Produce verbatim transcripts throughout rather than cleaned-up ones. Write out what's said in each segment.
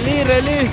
Rally, rally.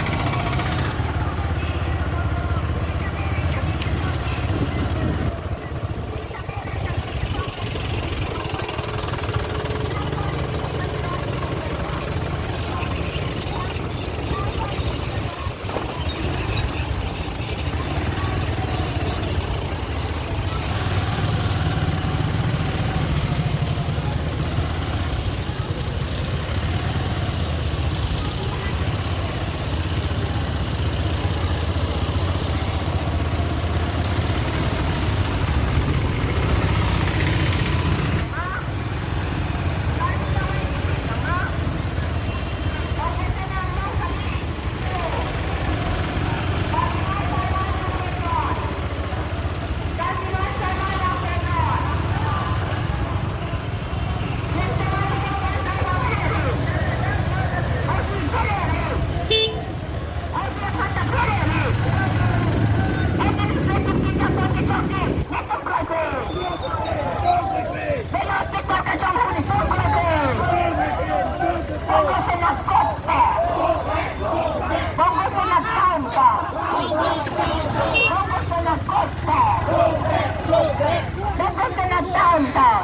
Bongo Sena downtown.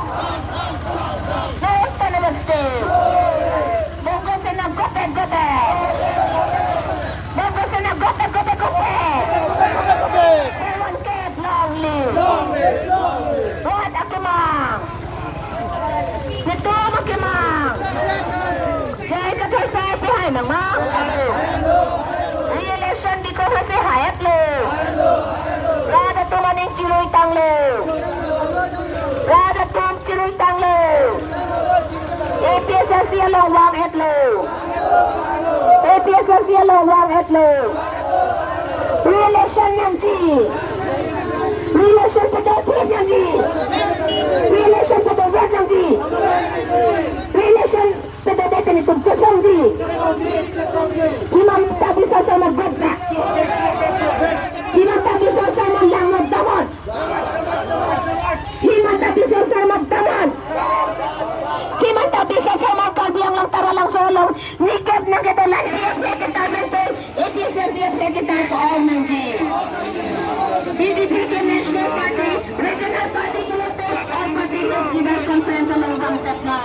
No autonomous state. Bongo Sena go back, go back. Bongo Sena go back, go back, go back. Seven K long live. Rat akemang. Netum akemang. Jai kathoi sai pu hai nang ma. Re-election biko hai pu hai et lo. Rat atum aning chirui tanglo. Rat atum chirui tanglo. A P H L C along vang et lo. A P H L C along vang et lo. Re-election nangji. Re-election padover nangji. Re-election padover nangji. Re-election padover tani tum chesongji. Himanta Biswa Sarma go back. Himanta Biswa Sarma langno damnon. Himanta Biswa Sarma damnon. Himanta Biswa Sarma Karbi Anglong Taralangso along nikep nangkedolang F K Tarmeste, A P H L C F K Tarmeste ko-ong nangji. B J P ke National Party, Regional Party pulote All Party Leaders Conference along vang teplo.